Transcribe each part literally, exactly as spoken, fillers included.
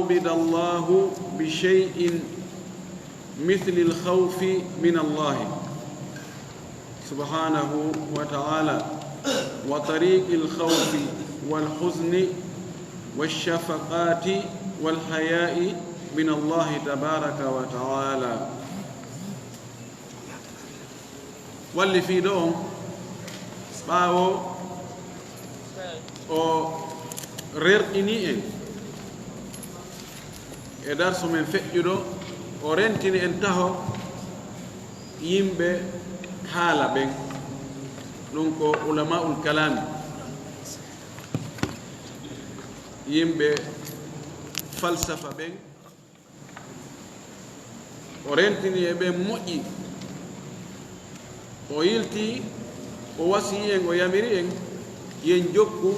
عبد الله بشيء مثل الخوف من الله سبحانه وتعالى، وطريق الخوف والحزن والشفقات والحياء من الله تبارك وتعالى. Wallifiiɗo on, ɓaawo o rerɗini en e darsu men feƴƴuɗo, o rentini en taho yimɓe haala ɓen, ɗum ko ulama'ul kalaami, yimɓe falsafa ɓen. O rentini e ɓen moƴƴi. O yilti, o wasiyii en, o yamiri en, yen jokku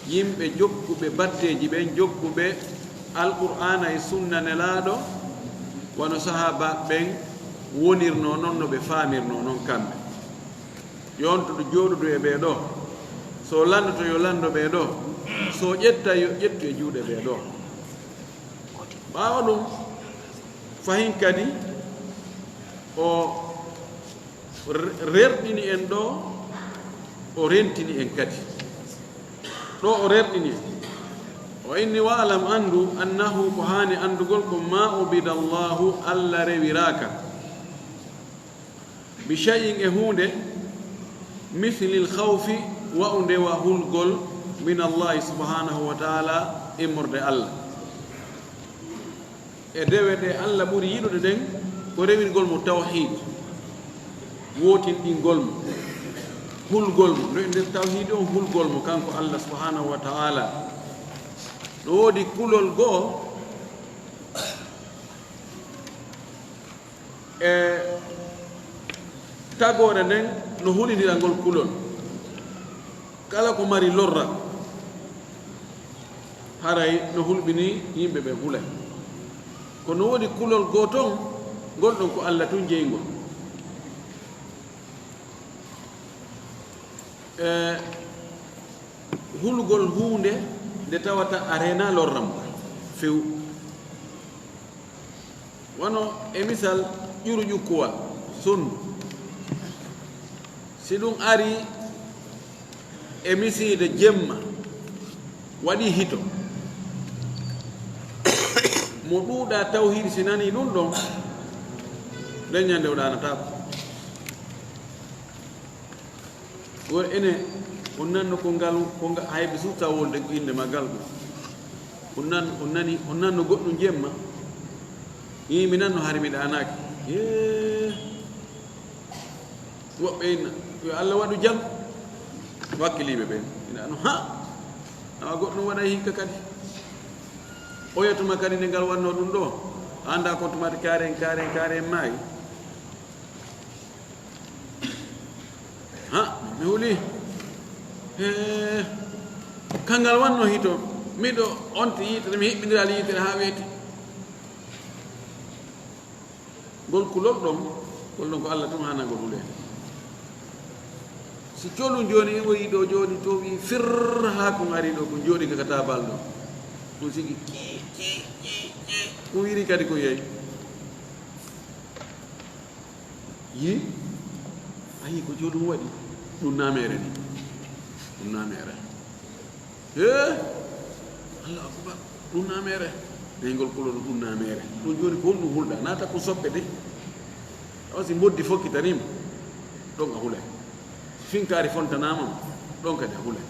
yimɓe jokkuɓe batteeji ɓen, jokkuɓe Alqur'aana e Sunna Nelaaɗo, wano sahaabaaɓe ɓen wonirnoo non, no ɓe faamirnoo non kamɓe. Yo on to jooɗodu e ɓee ɗoo. So lanndoto, yo lanndo ɓee ɗoo. So ƴetta, yo ƴettu e juuɗe ɓee ɗoo. Ɓaawo ɗum, fahin kadi o re-, rerɗini en ɗoo, o rentini en kadi. Ɗoo o rerɗini en. O inni: "Wa'lam", anndu, "annahu", ko haani anndugol, ko "ma ubida Allahu", Alla rewiraaka. "Bi shay'in", e huunde, "mithlil khawfi", wa'unde wa hulgol, "min Allahi subhanahu wa ta'ala", immorde Alla. E dewe ɗe Alla ɓuri yiɗude ɗen, ko rewirgol mo tawhiid, wootinɗingol mo, hulgol mo. No e nder tawhiid on, hulgol mo kanko Alla subhanahu wa ta'ala. No woodi kulol goo, e tagoore nden no hulindira ngol kulol. Kala ko mari lorra, haray no hulɓini yimɓe ɓen hulay. Kono woodi kulol gooton, ngol ɗon ko Alla tun jeyngol. E hulugol huunde nde tawata a reenaa lorra mo few. Wano e misal ƴuru ƴukkuwal, sunnu. Si ɗum arii e misiide jemma, waɗii hito, mo ɗuuɗaa tawhiid si nanii ɗum ɗon, nden ñande o ɗaanataako. Won ene, on nanno ko ngal, ko nga, hay ɓe suuta wolde ko innde maggal ɗum. On nan, on nani, on nanno goɗɗum jemma. Ii, mi nanno hari mi ɗaanaaki. Hee. Woɓɓe inna, yo Alla waɗu jam. Wakkiliiɓe ɓen ina no, ha! Awa goɗɗum waɗay hikka kadi. Oya tuma kadi nde ngal wannoo ɗum ɗoo. Anndaa ko tuma kaare en, kaare en, kaare en maayi. Ha, mi huli. Hee, kangal wannoo hito. Miɗo onti yiitere, mi hiɓɓindiral yiitere haa weeti. Ngol kulol ɗon, ngol ɗon ko Alla tun haanaa ngol hulee. Si colun jooni, o yi'i ɗoo jooni, to wi'i fir haa kun ari ɗoo, kun jooɗi ka taabal ɗoo. Kun sigi, ki, ki, ki, ki. Kun wiri kadi kun yahi. Yi, a yi'i ko jooni ɗum waɗi? Ɗum naameere ni. Ɗum naameere. Hee! Allahu akbar. Ɗum naameere. Nehgol kulol ɗum naameere. Ɗum jooni ko honɗum hulɗa? Naata ko soppe de. Tawa si mboddi fokkitaniima, ɗon a hulay. Si finkaari fontanaama ma, ɗon kadi a hulay.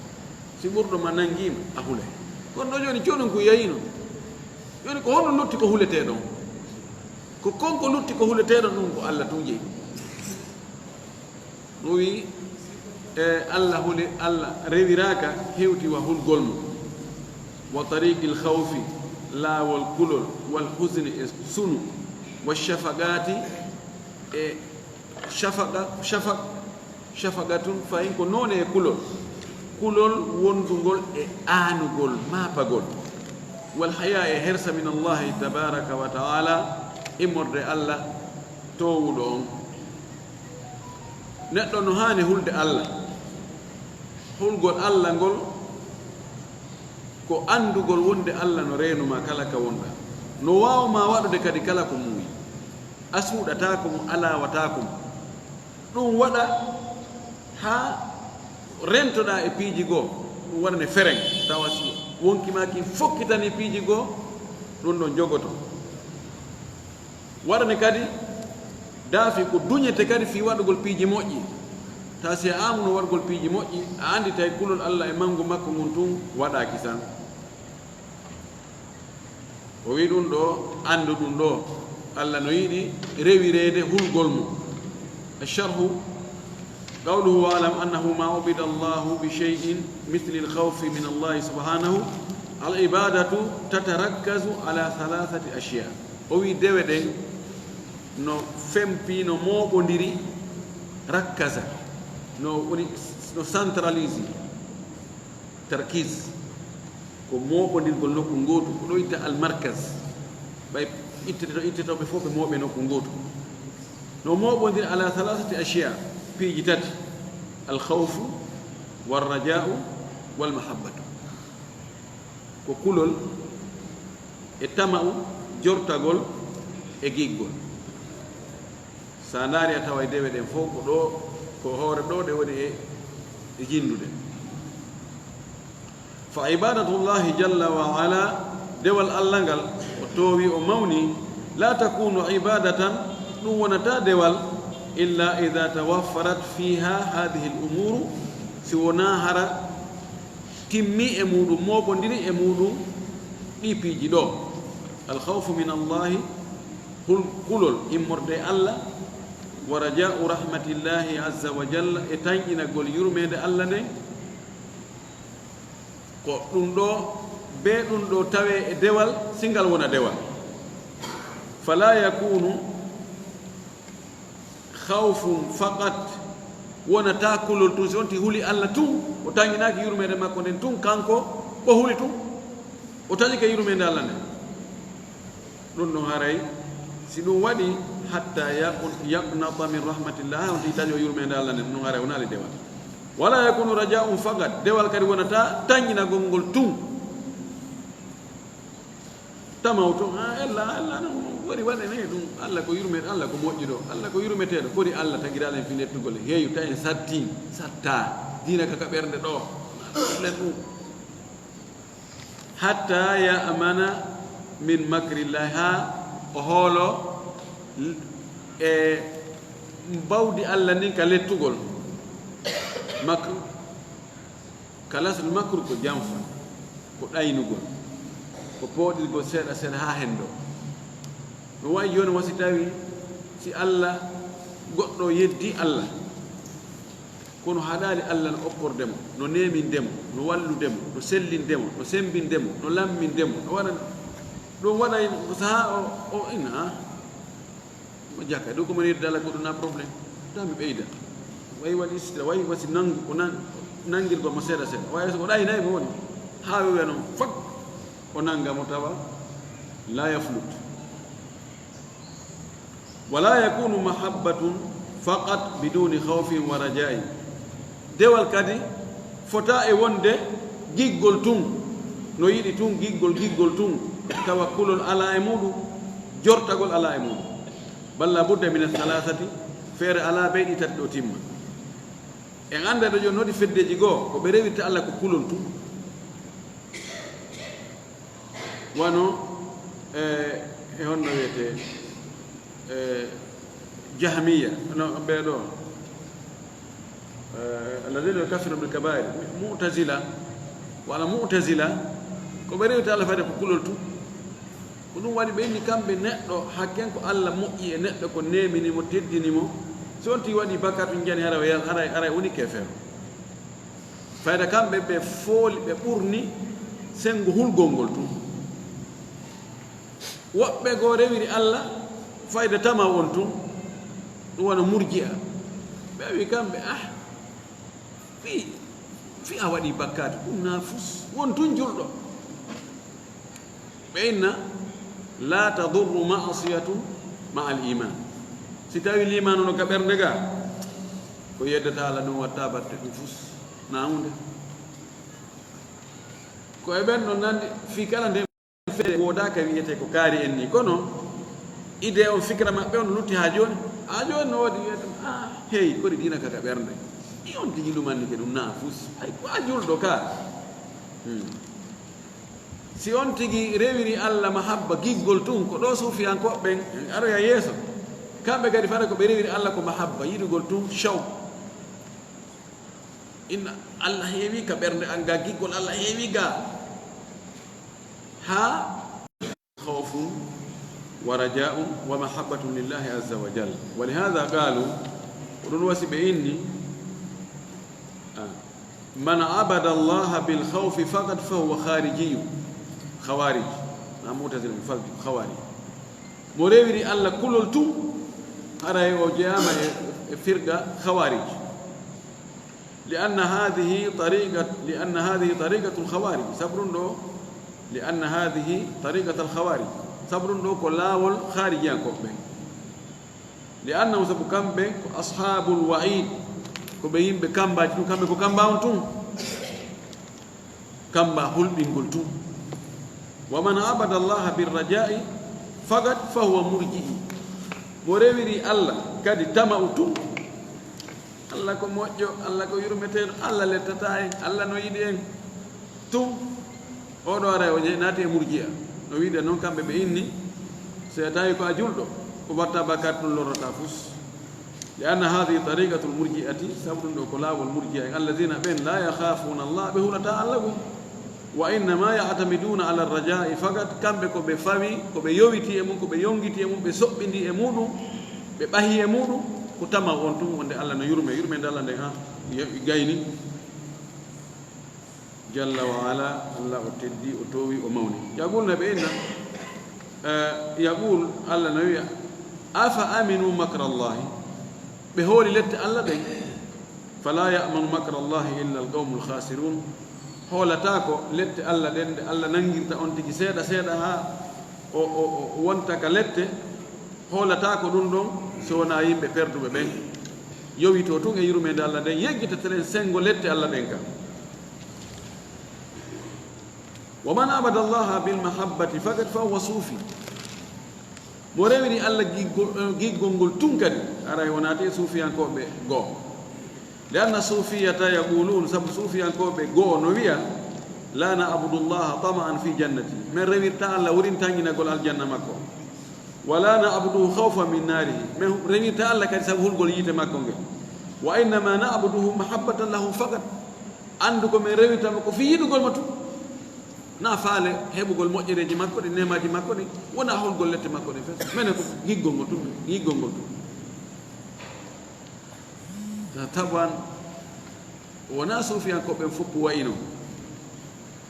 Si ɓurɗo ma nanngiima, a hulay. Kono ɗo jooni, jooni ko yahino. Jooni ko honɗum lutti ko huletee ɗon? Ko kon ko lutti ko huletee ɗon, ɗum ko Alla tun jeyi. O wi'i, e, Alla huli, Alla rewiraaka hewti wa hulgol mo. Wa tariqil khawfi, laawol kulol, wal huzni, e sunu, wa shafaqati, e shafaqa, shafaq, shafaqatun, fahin ko noone e kulol. Kulol wondungol e aanugol, maapagol. Wal haya, e hersa, min Allahi tabaraka wa ta'ala, immorde Alla toowuɗo on. Neɗɗo no haani hulde Alla. Hulgol Alla ngol Ko anndugol wonde Alla no reenu ma kala ka wonɗa, no waaw ma waɗude kadi kala ko muuyi. A suuɗataako mo, a laawataako mo. Ɗum waɗa haa rentoɗaa e piiji goo, ɗum waɗane fereŋ, tawa si wonki maa kin fokkitanii piiji goo, ɗum ɗon jogoto. Waɗane kadi daafi ko duñete kadi fii waɗugol piiji moƴƴi. Tawa si a aamuno waɗugol piiji moƴƴi, a annditay kulol Alla e manngu makko ngun tun waɗaaki san. O wi'i ɗum ɗoo, anndu ɗum ɗoo, Alla no yiɗi rewireede hulgol mo. Sharhu, qawluhu: "Wa'lam annahu ma ubida Allahu bi shay'in mithli al-khawfi min Allahi subhanahu. Al-ibadatu tatarakkazu ala thalathati ashya." O wi'i dewe ɗen no fempi, no mooɓondiri, rakkaza, no woni, no centralise, tarkiz. Ko mooɓondirgol nokku ngootu, ko ɗo itta al-markaz. Ɓay ittete-, ittetooɓe fof ɓe mooɓe nokku ngootu. No mooɓondiri ala thalathati ashya, piiji tati: al-khawfu, war-raja'u, wal-mahabbatu. Ko kulol, e tama'u, jortagol, e giggol. Sa ndaari a taway dewe ɗen fof ko ɗo, ko hoore ɗo ɗe woni e, e jinndude. Fa ibadatullahi jalla wa ala, dewal Alla ngal, o toowi, o mawni, la takunu ibadatan, ɗum wonata dewal, illa idha tawaffarat fiha hadhihi al-umuru, si wona hara timmi e muɗum, mooɓondiri e muɗum ɗi piiji ɗo. Al khawfu min Allahi, hul-, kulol immorde e Alla, wa raja'u rahmatillahi azza wa jalla, e tanƴinagol yurmeende Alla nden, ko ɗum ɗo, bee ɗum ɗo tawee e dewal, si ngal wona dewal. Fala yakunu khawfun faqat, wonata kulol tun, si on ti huli Alla tun, o tanƴinaaki yurmeende makko nden tun, kanko o huli tun, o taƴike yurmeende Alla nden. Ɗum ɗon haray, si ɗum waɗi, hatta yaqu-, yaqnata min rahmatillah, haa on ti taƴo yurmeende Alla nden, ɗum ɗon haray wonaali dewal. Wala yakunu raja'un faqat, dewal kadi wonata tanƴinagol ngol tun. Tamaw to, ah, ella, Alla non wari waɗane ɗum. Alla ko yurme-, Alla ko moƴƴuɗo, Alla ko yurmeteeɗo. Foti Alla tagiraɗen fii lettugol, heeyu, ta en sattii, sattaa, diina ka ka ɓernde ɗo. Len ɗum. Hatta ya'mana min makrillahi, haa o hoolo e mbawdi Alla ndin ka lettugol. Makru, ka lasl makru ko janfa, ko ɗaynugol, ko pooɗirgol seeɗa seeɗa haa henndo. No wayi jooni, wasi tawi si Alla, goɗɗo yeddi Alla, kono haɗaali Alla no okkorde mo, no neeminde mo, no wallude mo, no sellinde mo, no semmbinde mo, no lamminde mo, no waɗa, ɗum waɗay ko sahaa o, o ina, ah, mo jaka, ɗum ko mo yeddi Alla ko ɗum na problème, ta mi ɓeyda. Wayi waɗi sitra, wayi wasi nangu, ko nan-, nangirgol mo seeɗa seeɗa. Wayi so ko ɗaynay mo woni, haa wewe noon fot, o nanga mo tawa la yaflut. Wala yakunu mahabbatun faqat biduni khawfin wa raja'in. Dewal kadi fota e wonde giggol tun, no yiɗi tun giggol, giggol tun, tawa kulol alaa e muɗum, jortagol alaa e muɗum. Bal la budda min ath-thalathati, feere alaa bee ɗi tati ɗo timma. En annda ɗo jooni no waɗi feddeeji goo, ko ɓe rewirta Alla ko kulol tun. Wano, e, e honno wiyetee, e, Jahmiya, no ɓee ɗo, e, alladhina yukaffiru bil kabair, Mu'tazila, wala Mu'tazila, ko ɓe rewirta Alla fayda ko kulol tun. Ko ɗum waɗi ɓe inni kamɓe neɗɗo, hakken ko Alla moƴƴi e neɗɗo, ko neemini mo, teddini mo. Si on tigi waɗi bakkaatu, njani haray o yal-, haray, haray woni keefeero. Fayda kamɓe ɓe fooli, ɓe ɓurni senngo hulgol ngol tun. Woɓɓe goo rewiri Alla fayda tama on tun, ɗum wano Murji'a. Ɓe wi kamɓe, ah, fii, fii a waɗi bakkaatu, ɗum na fus, won tun julɗo. Ɓe inna, la tadurru ma'asiyatun ma'al iman. Si tawi liimaanu no ka ɓernde ga, ko yeddata Alla ɗum watta batte ɗum fus. Na huunde. Ko e ɓen ɗon nandi fii kala nden feere woodaaka wiyetee ko kaari en nii. Kono idee on fikra maɓɓe on lutti haa jooni. Haa jooni no woodi wiyata, "Ah, hey, kori diina ka ka ɓernde." I on tigi lumannike ɗum naafus. Ay, ko a julɗo ka. Hmm. Si on tigi rewiri Alla mahabba giggol tun, ko ɗo suufiyankooɓe ɓen aroya yeeso. Kamɓe kadi fare ko ɓe rewiri Alla ko mahabba, yiɗugol tun, shawq. Inna Alla heewi ka ɓernde an ga, giggol Alla heewi ga. Haa khawfun wa raja'un wa mahabbatun lillahi azza wa jal. Wa lihadha qalu, ko ɗun wasi ɓe inni, ah, man abada Allaha bil khawfi faqat fa huwa kharijiyyu. Khawarij. Na Mu'tazila, mi falti, Khawarij. Mo rewiri Alla kulol tun, haray o jeyaama e, e firqa Khawarij. Li anna hadhihi tariqat-, li anna hadhihi tariqatul Khawarij. Sabu ɗun ɗo, li anna hadhihi tariqatal Khawarij. Sabu ɗun ɗo ko laawol Kharijiyankooɓe. Li annahum, sabu kamɓe ko ashabul wa'id, ko ɓe yimɓe kambaaji tun, kamɓe ko kamba on tun. Kamba hulɓingol tun. Wa man abada Allaha bir raja'i faqat fa huwa murji'i. Mo rewiri Alla kadi tama'u tun. Alla ko moƴƴo, Alla ko yurmeteeɗo, Alla lettataa en, Alla no yiɗi en. Tun, oo ɗoo aray o je-, naati e murji'a. No wiide non kamɓe ɓe inni, so a tawi ko a julɗo, ko watta bakkat tun lorrata fus. Li anna hadhihi tariqatul murji'ati, sabu ɗun ɗo ko laawol murji'a en, alladhina ɓen la yakhafuna Allah, ɓe hulataa Alla gum. Wa innama ya'tamiduna ala raja'i faqat, kamɓe ko ɓe fawi, ko ɓe yowiti e mun, ko ɓe yongiti e mun, ɓe soɓɓindi e muɗum, ɓe ɓahi e muɗum, ko tama on tun wonde Alla no yurme, yurmende Alla nden ha gayni. Jalla wa ala, Alla o teddi, o toowi, o mawni. Yaqul na ɓe inna, eh, yaqul, Alla na wiya, afa aminu makrallahi, ɓe hooli lette Alla ɗen. Fala ya'manu makrallahi illa alqawmul khasirun. Hoolataako lette Alla ɗen, ɗe Alla nangirta on tigi seeɗa seeɗa haa o, o, o wonta ka lette. Hoolataako ɗun ɗon so wonaa yimɓe perduɓe ɓen. Yowito tun e yurmeende Alla nden, yeggitateren sengo lette Alla ɗen kan. Wa man abada Allaha bil mahabbati faqat fa huwa sufi. Mo rewiri Alla giggo-, eh, giggol ngol tun kadi, aray o naati e suufiyankooɓe goo. Li anna sufiyata yaqulun, sabu suufiyankooɓe goo no wiya, la na'budu Allaha tama'an fi jannati. Men rewirta Alla wurin tanginagol aljanna makko. Wa la na'buduhu khawfan min narihi. Men rewirta Alla kadi sabu hulgol yiite makko ngel. Wa innama na'buduhu mahabbatan lahu faqat. Anndu ko men rewirta mo ko fii yiɗugol mo tun. Na faale heɓugol moƴƴereeji makko ɗin, neemaaji makko ɗin, wona hulgol lette makko ɗin fes. Menen ko giggol ngol tun, giggol ngol tun. Taban, wona suufiyankooɓe ɓen fof wayi non.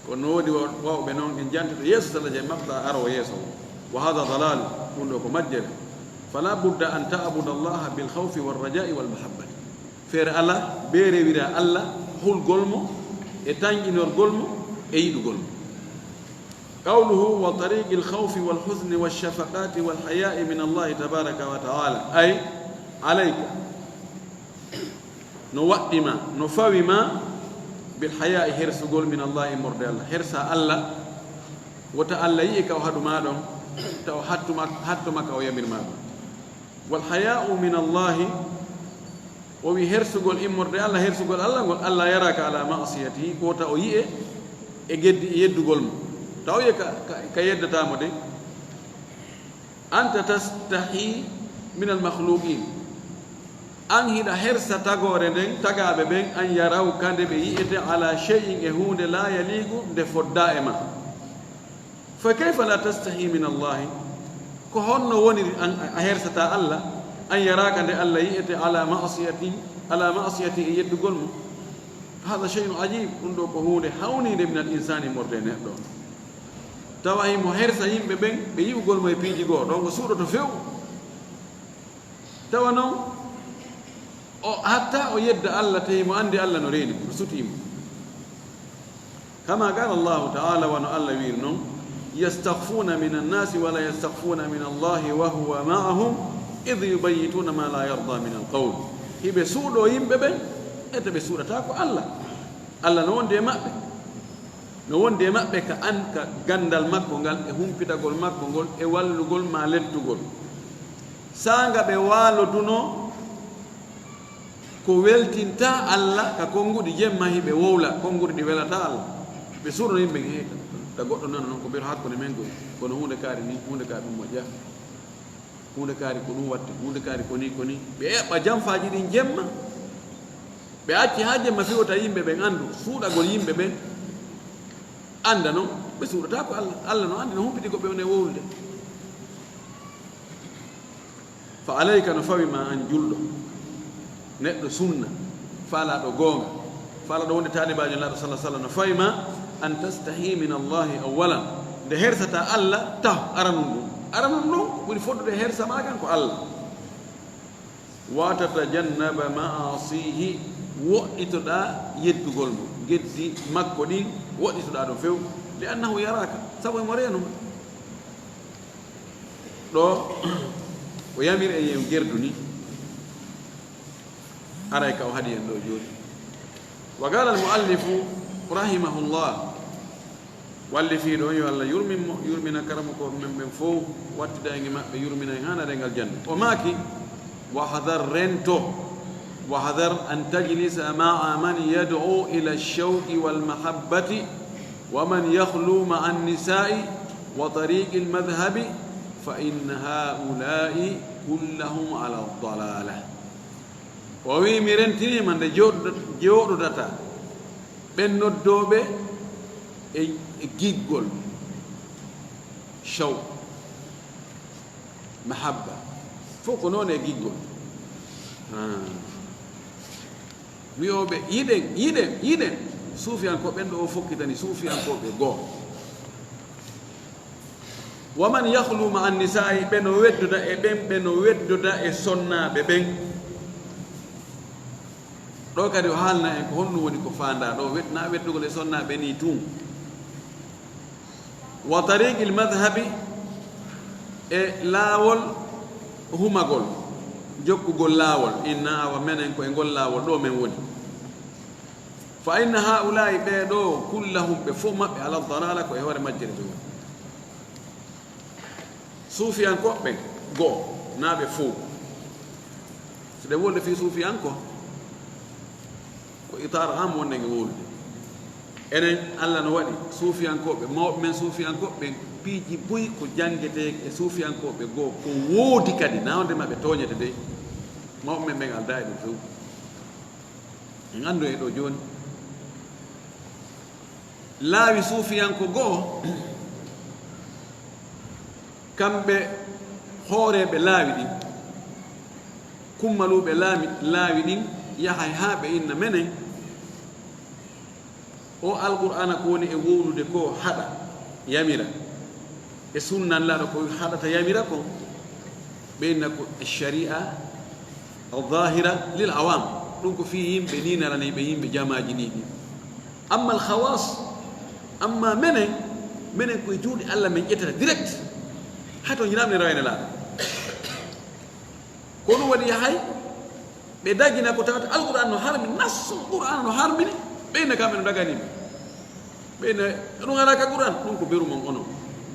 Kono no woodi wa-, wawɓe non, en jantoto yeeso salla jey maqta arowo yeeso o. Wa hada dalal, ɗum ɗo ko majjere. Fala budda an ta'buda Allaha bil khawfi war raja'i wal mahabbati. Feere alaa, bee rewira Alla, hulgol mo, e tanƴinorgol mo, e yiɗugol mo. Qawluhu, wa tariqil khawfi wal huzni wash shafaqati wal haya'i min Allahi tabaraka wa ta'ala, ay, alayka. No waɗɗi ma, no fawi ma, bil haya'i, hersugol, min Allahi, immorde Alla. Hersa Alla, wota Alla yi'e ka o haɗu ma ɗon, taw hattuma, hattuma ka o yamir ma ɗon. Wal haya'u min Allahi, o wi hersugol immorde Alla, hersugol Alla ngol, Alla yaraka ala ma'siyatihi, ko wota o yi'e e geddi, e yeddugol mo. Taw o yi'e ka, ka, ka yeddata mo de. Anta tastahi min al makhluqin. An hiɗa hersa tagoore nden, tagaaɓe ɓen, an yaraw ka nde ɓe yi'ete ala shay'in e huunde la yaliqu nde fodda e ma. Fa kayfa la tastahi min Allahi? Ko honno woniri an a hersata Alla, an yaraka nde Alla yi'ete ala ma'siyati, ala ma'siyati e yeddugol mo? Hada shay'un ajib, ɗum ɗo ko huunde hawniinde min al insani morde neɗɗo. Tawa himo hersa yimɓe ɓen, ɓe yi'ugol mo e piiji goo, ɗon o suuɗoto few. Tawa non, o hatta o yedda Alla, tawi mo anndi Alla no reeni mo, no sutii mo. Kama qala Allahu ta'ala, wano Alla wiiri non, yastakhfuna min annasi wala yastakhfuna min Allahi wa huwa ma'ahum idh yubayyituna ma la yarda min alqawl. Hiɓe suuɗo yimɓe ɓen, ete ɓe suuɗata ko Alla. Alla no wondi e maɓɓe. No wondi e maɓɓe ka an, ka ganndal makko ngal, e humpitagol makko ngol, e wallugol ma lettugol. Saanga ɓe waalodunoo ko weltinta Alla, ka konnguɗi jemma hiɓe wowla, konnguɗi ɗi welata Alla. Ɓe suuɗono yimɓe, he, ta goɗɗo nana noon ko mbiyata hakkunde men koy, kono huunde kaari ni, huunde kaari ɗum moƴƴa. Huunde kaari ko ɗum waɗte, huunde kaari ko ni, ko ni. Ɓe eɓɓa jamfaaji ɗin jemma. Ɓe acci haa jemma fewta yimɓe ɓen anndu, suuɗagol yimɓe ɓen annda non, ɓe suuɗata ko Alla. Alla no anndi no humpiti ko ɓe woni e wowlude. Fa alayka, no fawi ma an julɗo, neɗɗo sunna, faalaaɗo goonga, faalaaɗo wonde taalibaajo Nulaaɗo sallallaahu alayhi wa sallam, no fawi ma an tastahi min Allahi awwalan, nde hersata Alla taho aranun ɗum. Aranun ɗum ko ɓuri foddude hersa ma kan ko Alla. Wa tatajannaba ma'asihi, woɗɗitoɗaa yeddugol mo, geddi makko ɗin, woɗɗitoɗaa ɗum few, li annahu yaraka, sabu emo reeno ma. Ɗo o yamiri en yen gerdu ni, aray ka o haɗi en ɗo jooni. Wa qala al-muallifu rahimahullah, wallifiiɗo on, yo Allah yurmin mo, yurmina karamoko men ɓen fow, wattida en e maɓɓe, yurmina en haa naɗen aljanna. O maaki, wahdar, rento, wahdar an tajlisa ma'a man yad'u ila shawqi wal mahabbati wa man yakhlu ma'a an-nisa'i wa tariqil madhhabi fa inna ha'ula'i kullahum ala dalala. O wi'i, mi rentiniima nde jooɗodat-, jooɗodataa ɓen noddooɓe e, e giggol, shawq, mahabba, fof ko noon e giggol. Ah. Wi'ooɓe, yiɗen, yiɗen, yiɗen. Suufiyankooɓe ɓen ɗo o fokkitani, suufiyankooɓe goo. Wa man yakhlu ma'a an-nisa'i, ɓe no weddoda e ɓen, ɓe no weddoda e sonnaaɓe ɓen. Ɗo kadi o haalna en ko honɗum woni ko faandaa ɗo, wed-, na weddugol e sonnaaɓe ni tun. Wa tariqil madhhabi, e laawol humagol, jokkugol laawol, inna awa menen ko e ngol laawol ɗo men woni. Fa inna ha'ula'i, ɓee ɗo, kullahum, ɓe fof maɓɓe, ala dalala, ko e hoore majjere ɓe woni. Suufiyankooɓe ɓen goo, naa ɓe fow. So ɗen wolde fii suufiyanko, ko itaar am wonde nge wowlude. Enen, Alla no waɗi suufiyankooɓe, mawɓe men suufiyankooɓe ɓen, piiji buy ko janngetee e suufiyankooɓe goo, ko woodi kadi, naa wonde ma ɓe tooñete dey. Mawɓe men ɓen aldaa e ɗum few. En anndu e ɗo jooni. Laawi suufiyanko goo, kamɓe hooreeɓe laawi ɗin, kummaluuɓe laami-, laawi ɗin, yahay haa ɓe inna menen, o Alqur'aana ko woni e wowlude ko haɗa, yamira. E sunnan laaɗo ko haɗata yamira kon, ɓe inna ko shari'a al-zahira lil awam. Ɗum ko fii yimɓe ni, narani ɓe yimɓe jamaaji ni ɗi. Amma al-khawas, amma menen, menen ko e juuɗe Alla men ƴettata direct. Hay to ñiraam ne rawene laaɗo. Ko ɗum waɗi yahay ɓe dagina ko tawata Alqur'aan no harmi, nassul Qur'aan no harmini, ɓe inna kamɓe no dagani ɓe. Ɓe inna ɗum alaa ka Qur'aan, ɗum ko beru mon onon.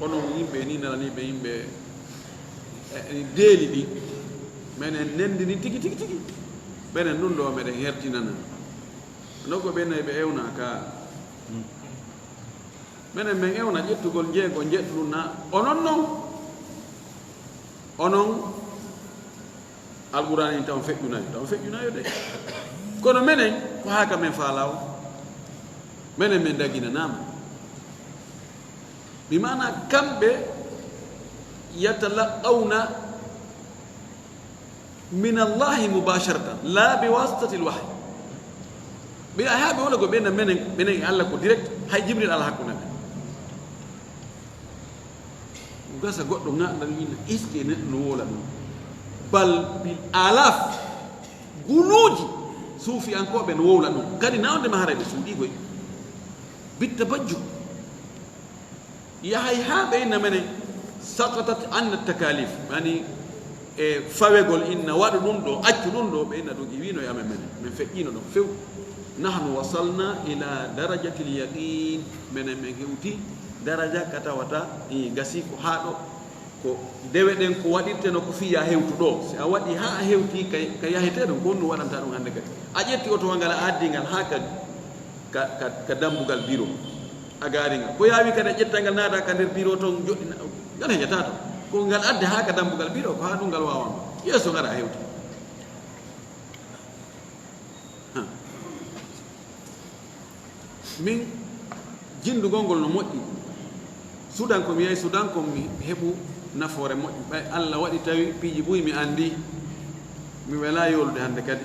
Onon yimɓe ni, narani ɓe yimɓe, eh, deeli ɗi. Menen nendini tigi, tigi, tigi. Menen ɗum ɗo meɗen hertinana. No ko ɓe nayi ɓe ewna ka. Menen men ewna ƴettugol njeego njeɗɗu na onon non. Onon Alqur'aan in taw feƴƴunayo, taw feƴƴunayo de. Kono menen ko haa ka men faala o. Menen men daginanaama. Bi maana kamɓe yatalaqqawna min Allahi mubasharatan, la bi wasitatil wahyi. Ɓe yaha ɓe wona ko ɓe na menen, menen e Alla ko direct, hay Jibril ala hakkunde men. Gasa goɗɗo ŋaɗɗan winna, est-ce que neɗɗo no wowla ɗum? Bal bil alaf, guluuji suufiyankooɓe no wowla ɗum. Kadi na wonde ma haray ɓe suuɗii koy. Bitta bajju. Yahay haa ɓe inna menen, saqatat anna takalif. Yani, e fawegol inna waɗu ɗum ɗo, accu ɗum ɗo, ɓe inna ɗum iwino e amen menen. Men feƴƴino ɗon few. Nahnu wasalna ila darajatil yaqin, menen men hewti daraja ka tawata i gasi ko haa ɗo, ko dewe ɗen ko waɗirteno ko fiya hewtu ɗo. Si a waɗi haa a hewti ka, ka yahete ɗon, ko honɗum waɗanta ɗum hannde kadi? A ƴetti otowal ngal a addi ngal haa ka, ka, ka, ka dambugal biro, a gaari ngal. Ko yaawi kadi a ƴetta ngal naata ka nder biro ton joɗɗina, ngal heƴata ton. Ko ngal adde haa ka dambugal biro, ko haa ɗum ngal waawama. Yeeso ngara a hewti. Ha. Min, jinndugol ngol no moƴƴi. Sudan ko mi yahi Sudan ko mi heɓu nafoore moƴƴi. Ɓay Allah waɗi tawi piiji buy mi anndi, mi welaa yoolude hannde kadi.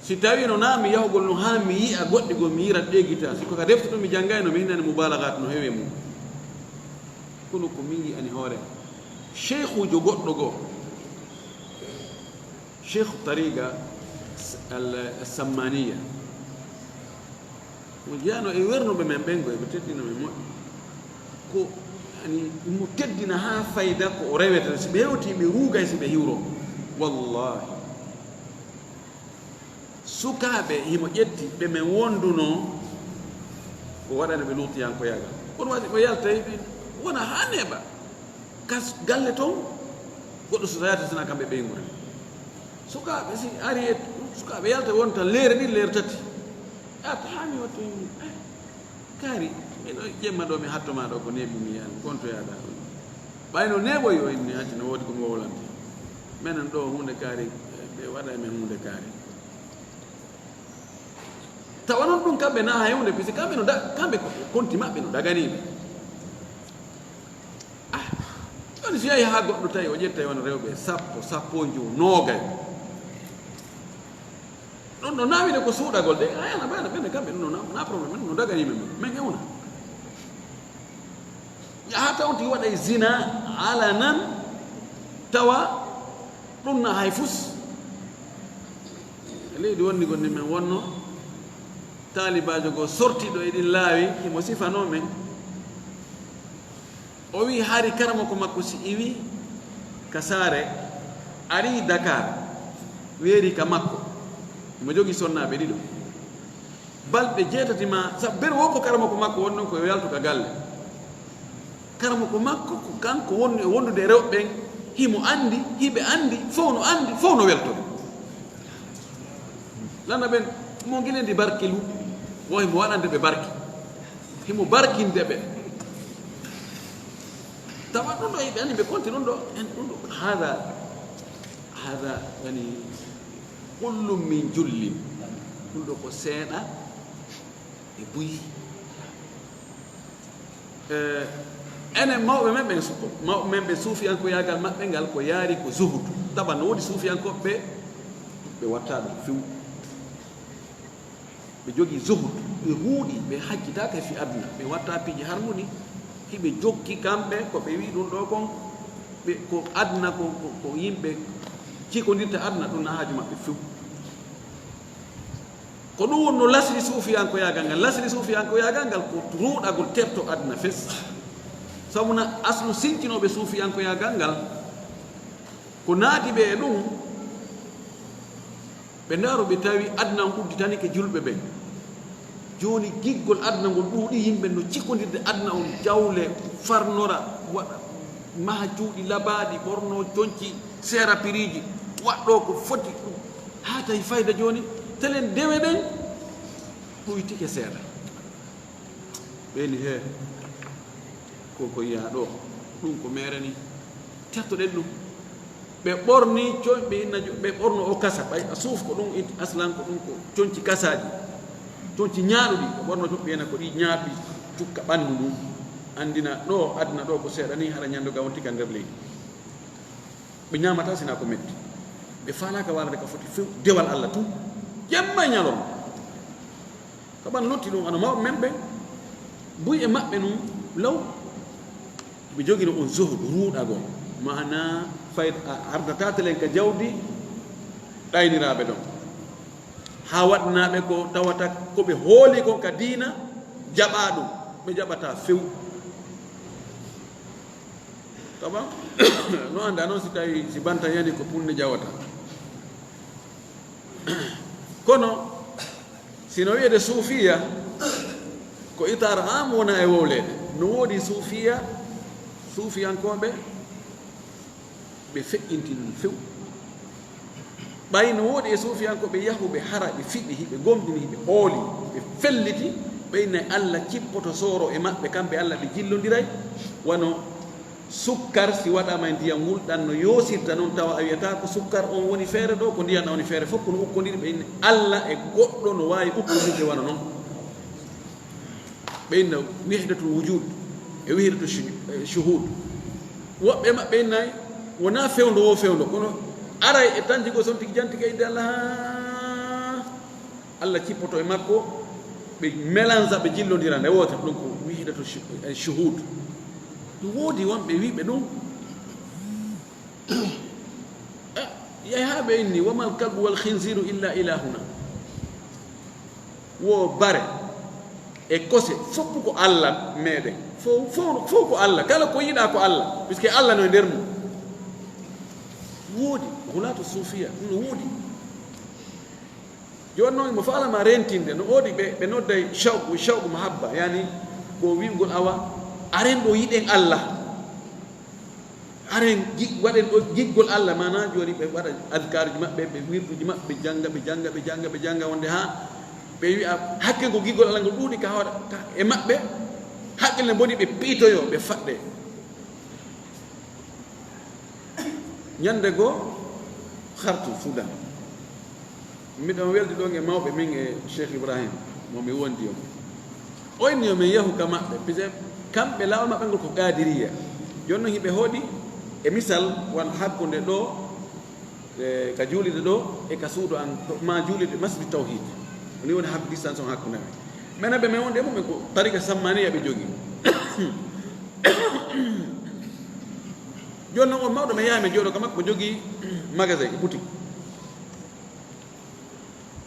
Si tawino naa mi yahugol no haa mi yi'a goɗɗi goo, mi yi'ira ɗee gita. Si ko ka defte ɗum mi janngayno, mi hinani mubalagaat no heewi e mum. Kono ko min yi'ani hoore am. Sheykhuujo goɗɗo goo, Sheikh Tariqa al-, Sammaniya. Mo jeyano e wernuɓe men ɓen, ko ɓe teddino men moƴƴi. Ko, ani, mo teddina haa fayda ko o reweta. Si ɓe hewti, ɓe ruugay si ɓe hiwro. Wallahi. Sukaaɓe himo ƴetti, ɓe men wondunoo, o waɗani ɓe luutiyankoyaagal. Kono waɗi o yaltay, ɓe wona haa neeɓa. Kas galle ton, goɗɗo so yaata sina kamɓe ɓeynguure. Sukaaɓe si ari e, sukaaɓe yalta wonta leere ɗiɗi, leere tati. Arta haa mi wattu, eh, kaari, miɗo jemma ɗo, mi hatto ma ɗo, ko neeɓi mi yaani, konto yaada. Ɓayno neeɓoy o inni, acci no woodi ko mi wowlante. Menen ɗo huunde kaari, eh, ɓe waɗa e men huunde kaari. Tawa non ɗum kamɓe na hay huunde, puisque kamɓe no da-, kamɓe ko konti maɓɓe no daganiiɓe. Ah, jooni si yahi haa goɗɗo tawi o ƴettay won rewɓe sappo, sappo e jowo, noogay. Ɗum ɗo naawine ko suuɗagol de, a yana ɓayna ɓenne kamɓe ɗum no na, na problème, ɗum no daganii men, men ewna. Yaha taw ti waɗay zina alanan, tawa ɗum na hay fus. E leydi wonni gonni men wonno, taalibaajo goo sortiiɗo e ɗin laawi, himo sifanoo men. O wi'i hari karamoko makko si iwi ka saare, ari Dakar, weeri ka makko. Himo jogii sonnaaɓe ɗiɗo. Balɗe jeetati ma, sabu bere wo ko karamoko makko woni ɗon ko yo yaltu ka galle. Karamoko makko ko kanko woni e wondude e rewɓe ɓen, himo anndi, hiɓe anndi, fow no anndi, fow no weltori. Lana ɓen, mo ngilendi barkilu, wo himo waɗande ɓe barki. Himo barkinde ɓe. Tawa ɗum ɗo, hiɓe anndi ɓe konti ɗum ɗo, en ɗum ɗo, hada, hada, yani, kullum min jullin. Ɗum ɗo ko seeɗa e buy. Eh, enen mawɓe men ɓen su-, mawɓe men ɓe suufiyankoyaagal maɓɓe ngal ko yaari ko zuhudu. Tawa no woodi suufiyankooɓe ɓe, ɓe watta ɗum few. Ɓe jogii zuhud, ɓe ruuɗi, ɓe hajjitaaka e fii aduna, ɓe watta piiji harmuni, hiɓe jokki kamɓe, ko ɓe wi'i ɗum ɗoo kon, ɓe, ko aduna, ko, ko, ko yimɓe cikondirta aduna, ɗum na haaju maɓɓe few. Ko ɗum woni no lasri suufiyankoyaagal ngal. Lasri suufiyankoyaagal ngal ko ruuɗagol terto aduna fes. Sabu na aslu sintinooɓe suufiyankoyaagal ngal, ko naati ɓe e ɗum, ɓe ndaaro, ɓe tawi aduna on udditanike julɓe ɓen. Jooni giggol aduna ngol ɗuuɗi, yimɓe no cikkondirde aduna on, jawle, farnora, waɗa, maha cuuɗi labaaɗi, ɓorno conci, seera piriiji, waɗɗo ko foti ɗum. Haa tawi fayda jooni, telen dewe ɗen ɗuytike seeɗa. Ɓe ni, "He, ko, ko yiyaa ɗo, ɗum ko meere ni. Tertoɗen ɗum." Ɓe ɓorni coñ-, ɓe inna jo-, ɓe ɓorno o kasa, ɓay a suuf ko ɗum it-, aslan ko ɗum ko conci kasaaji, conci ñaaɗuɗi. Ɓe ɓorno joɓɓi ena ko ɗi ñaaɗuɗi cukka ɓanndu ndun. Anndina ɗo, aduna ɗo ko seeɗa ni, hara ñanndu ga wonti ka nder leydi. Ɓe ñaamata sina ko metti. Ɓe faalaaka waalade ka foti few dewal Alla tun. Jemma e ñalorma. Ka ɓan lotti ɗum, ano mawɓe men ɓen, buy e maɓɓe nun law. Ɓe jogino on zuhud, ruuɗagol. Maana fay a ardata telen ka jawdi ɗayniraaɓe ɗon. Haa waɗanaaɓe ko tawata ko ɓe hooli kon ka diina, jaɓaa ɗum. Ɓe jaɓataa few. Tawa, no anndaa non si tawi si banta yani ko punne jawata. Kono, Sino wiyeede suufiya, ko itaara am wona e wowleede. No woodi suufiya, suufiyankooɓe, ɓe feƴƴinti ɗum few. Ɓay no woodi e suufiyankooɓe yahuɓe hara ɓe fiɓi, hiɓe gomɗini, hiɓe hooli, ɓe felliti, ɓe innay Alla cippoto sooro e maɓɓe, kamɓe Alla ɓe jillondiray, wano sukkar, si waɗaama e ndiyam wulɗam no yoosirta non, tawa a wiyata ko sukkar on woni feere ɗo, ko ndiyam ɗam woni feere, fof ko no ukkondiri, ɓe inni Alla e goɗɗo no waawi ukkondirde wano non. Ɓe inna wihdatul wujud e wihdatu shu-, eh, shuhud. Woɓɓe maɓɓe innay wonaa fewndo wo fewndo, kono aray e tanjigo son tigi jantigi e innde Alla, haa Alla cippoto e makko, ɓe melanza, ɓe jillondira nde wootere, ɗum ko wihdatu shu-, eh, shuhud. Ɗum woodi wonɓe wiɓe ɗum. Eh, yahi haa ɓe inni, "Wa mal kalbu wal khinziru illa ilahuna." Wo bare e kose, fof ko Alla meɗen. Fof, fof, fof ko Alla. Kala ko yiɗa ko Alla, puisque Alla no e nder mum. Woodi, hulaatu suufiya, ɗum no woodi. Jooni noon, mo faalama rentinde, no woodi ɓe, ɓe nodday shawqu, shawqu mahabba, yani ko wi'ugol awa, aren ɗo yiɗen Alla. Aren gi-, waɗen ɗo giggol Alla, maana jooni ɓe waɗa adkaaruji maɓɓe, ɓe wirduji maɓɓe, ɓe jannga, ɓe jannga, ɓe jannga, ɓe jannga, wonde haa ɓe wi'a hakke ko giggol Alla ngol ɗuuɗi ka hoore, ka e maɓɓe, haqqille mboni ɓe piitoyo, ɓe faɗɗe. Ñande goo, Khartoum, Soudan. Miɗon weldi ɗon e mawɓe min e Cheikh Ibrahim, mo mi wondi on. O inni yo min yahu ka maɓɓe, puisque kamɓe laawol maɓɓe ngol ko Qadiriyya. Jooni non hiɓe hoɗi e misal wano hakkunde ɗo, e ka juulirde ɗo, e ka suudu an, ɗo ma juulirde Masjid Tawhid. Ni woni hakku distance on hakkunde men. Men ɓe men wonde e mum, ko tariqa Sammaniyya ɓe jogii. Jooni non on mawɗo men yaha men jooɗo ka makko, ko jogii magasin, boutique.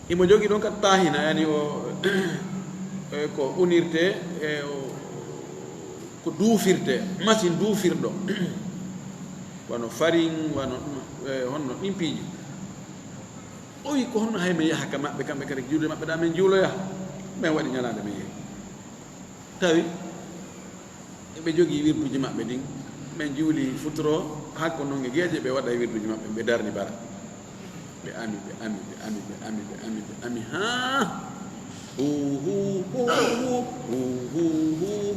Imo jogii ɗon kadi taahina, yani o, e, ko unirte, e, o, ko duufirte, machine duufirɗo. Wano farine, wano ɗum, e, honno ɗin piiji. O wi, "Ko honno hay mi yaha ka maɓɓe, kamɓe kadi juulde maɓɓe ɗa men juuloya?" Men waɗi ñalaande men yehi. Tawi ɓe jogii wirduuji maɓɓe ɗin. Ɓe juuli futuro, hakko non e geeƴe, ɓe waɗa wirduuji maɓɓe, ɓe darni bara. Ɓe ami, ɓe ami, ɓe ami, ɓe ami, ɓe ami, ɓe ami, haa. Hu, hu, hu,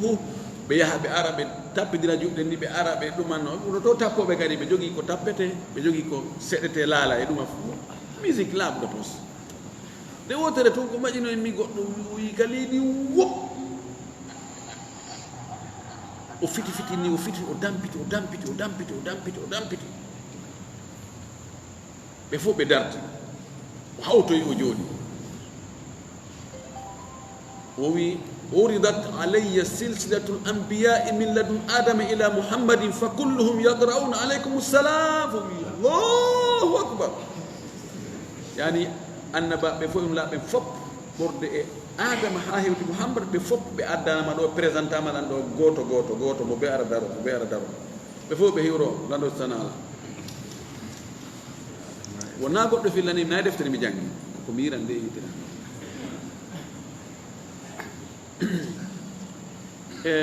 hu. Ɓe yaha, ɓe ara, ɓe tappidira juuɗe ni, ɓe ara, ɓe ɗumanno. Ɗum ɗo to tappooɓe kadi, ɓe jogii ko tappete, ɓe jogii ko seɗete laala e ɗuma fof. Musique laaɓuɗo pos. Nde wootere tun ko maƴino en mi goɗɗo wuyi ka leydi wop. O fiti fiti ni, o fiti, o dampiti, o dampiti, o dampiti, o dampiti, o dampiti. Ɓe fof ɓe darti. O hawtoyi, o jooɗi. O wi, "Uridat alayya silsilatul anbiya'i min ladun Adama ila Muhammadin fa kulluhum yaqra'una alaykum salam." O wi, "Allahu akbar." Yani, annabaaɓe fof, ɗum laaɓe fof, ɓorde e Adama haa hewti Muhammad, ɓe fof ɓe addanama ɗo, présentama ɗan ɗo, gooto, gooto, gooto, mo be ara daro, mo be ara daro. Ɓe fof ɓe hiwro, lanndo sanala. Wonaa goɗɗo fillani, na e deftere mi janngi. Ko mi yiran nde yitere. E,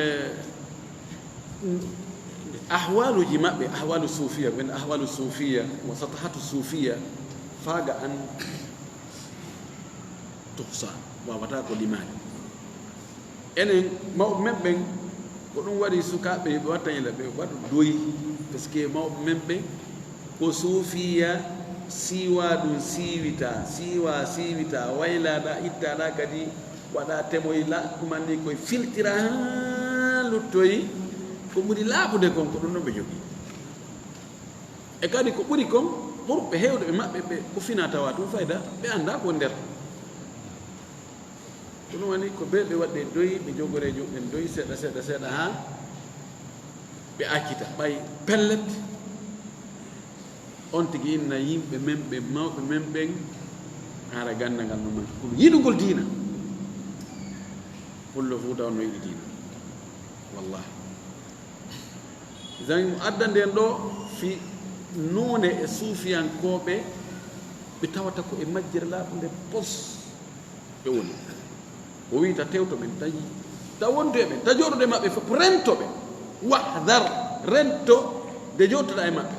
ahwaluuji maɓɓe, ahwalu suufiya, ɓen ahwalu suufiya, wa satahatu suufiya, faaga an tuhsa, wawata ko limaade. Enen mawɓe men ɓen, ko ɗum waɗi sukaaɓe yo ɓe watta yila, ɓe waɗa doyi, parce que mawɓe men ɓen ko suufiya siiwa, ɗum siiwita, siiwa, siiwita, waylaɗa, ittaɗa kadi, waɗa temoy la, ɗumanni koye filtira haa luttoyi, ko ɓuri laaɓude kon, ko ɗum ɗon ɓe jogii. E kadi ko ɓuri kon, ɓurɓe heewde ɓe maɓɓe, ɓe ko fina tawa tun fayda, ɓe annda ko nder. Ko ɗum woni ko ɓe, ɓe waɗde doyi, ɓe jogoree juuɗe ɗen doyi seeɗa, seeɗa, seeɗa, haa ɓe accita. Ɓay pellet, on tigi inna yimɓe men ɓen, mawɓe men ɓen, hara gannda ngal no manki. Kono yiɗugol diina, pullo Fuuta on no yiɗi diina. Wallahi. Zan adda nden ɗo fi nuune e suufiyankooɓe, ɓe tawata ko e majjere laaɓunde pos. Ɓe woni. O wiita tewto ɓen taji, ta wondu e ɓen, ta jooɗude maɓɓe fof, rento ɓe. Wahdar, rento de jooɗtoɗa e maɓɓe.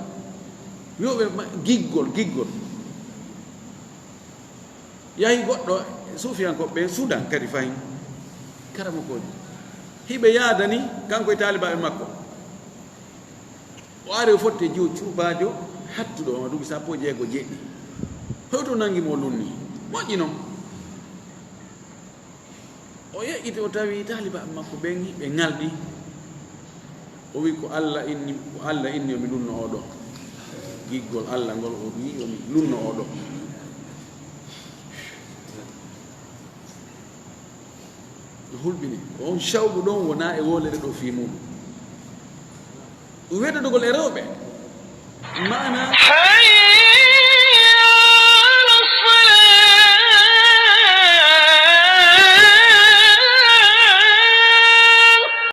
Wi'oɓe ma-, giggol, giggol. Yahi goɗɗo, suufiyankooɓe ɓen Sudan kadi fahin, karamokoojo. Hiɓe yaadani kanko e taalibaaɓe makko. O ari, o fotti e jiwo cuubaajo hattuɗo, o duuɓi sappo e jeego, jeeɗiɗi. Hewto nangi mo, o lunni. Moƴƴi non. O yeƴƴiti, o tawi taalibaaɓe makko ɓen, ɓe ŋalɗi. O wi, "Ko Alla inni, ko Alla inni yo mi lunno oo ɗoo. Giggol Alla ngol, o wi yo mi lunno oo ɗoo." No hulɓini. Ko on cawɗu ɗon wonaa e wolere ɗoo fii muuɗum. Weddodogol e rewɓe. Maana.